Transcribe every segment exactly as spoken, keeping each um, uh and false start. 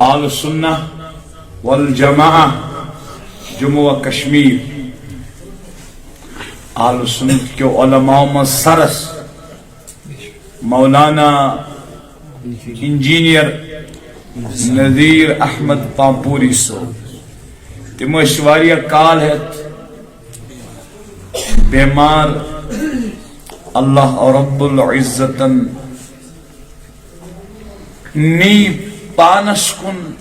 اہل سنہ والجماعہ جموں و کشمیر، اہل سنت کیو علماء منٛز سرس مولانا انجینئر نذیر احمد پامپوری صٲب۔ تِم ٲسۍ واریاہ کال ہیٚتھ بیمار۔ اللہ رب العزتن نی پانس کُن۔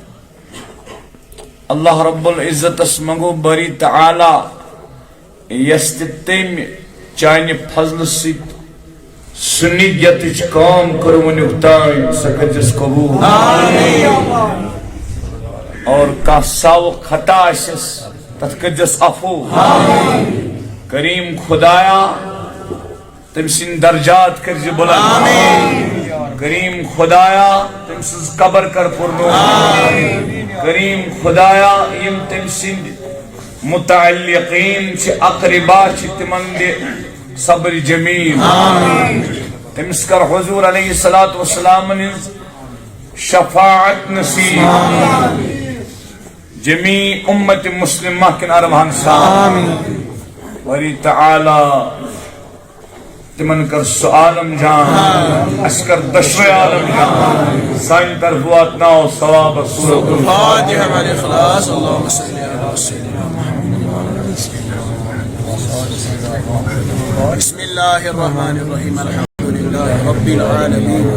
اللہ رب العزتس منٛگو باری تعالیٰ یس تہِ تٔمۍ چانہِ فضلہٕ سۭتۍ سُہ نیتٕچ کٲم کٔر وُنیُک تام، سۄ کٔرزٮ۪س قبول۔ اور کانٛہہ ساوُک خطا آسٮ۪س، تتھ کٔرزٮ۪س عفو۔ کریم خدایا، تٔمۍ سٕنٛدۍ درجات کٔرزِ بلند۔ کریم خدایا، تٔمۍ سٕنٛز قبر کر پُرنور۔ کریم خدایا، یِم تٔمۍ سٕنٛدۍ متعلقین چھِ، اقربا چھِ، تِمن دِ صبر جمیل۔ تٔمِس کر حضور علیہ الصلوۃ والسلام ہٕنٛز شفاعت نصیب۔ جمیع امت مسلمہ کٮ۪ن ارواحن سان۔ باری تعالیٰ تِمن کر سُہ عالم جان، اسہِ کر دۄشوے عالم جان۔ سانہِ طرفہٕ واتناو ثواب سورۃ الفاتحہ۔ الفاتحہ بعد اخلاص۔ اللهم صل على سيدنا محمد وعلى آل سيدنا محمد۔ بسم الله الرحمن الرحيم۔ الحمد لله رب العالمين۔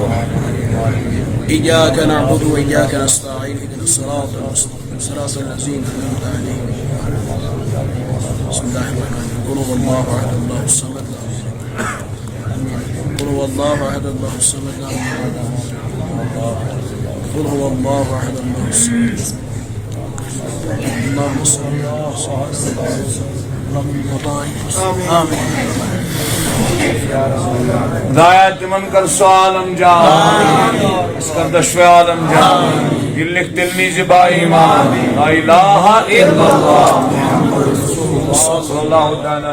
إياك نعبد وإياك نستعين۔ اهدنا الصراط المستقيم۔ صراط الذين أنعمت عليهم. بسم الله الرحمن الرحيم. قل هو الله أحد الله الصمد. قل هو الله أحد الله الصمد. قل هو الله أحد الله الصمد. اللهم صل على سيدنا محمد. آمين۔ خدایا، تِمن کر سُہ عالم جان، اسہِ کر دۄشوے عالم جان۔ دِل لیکھ تیٚلہِ نیٖزِ با ایمان۔ لا الہ الا اللہ محمد رسول اللہ صلی اللہ تعالیٰ۔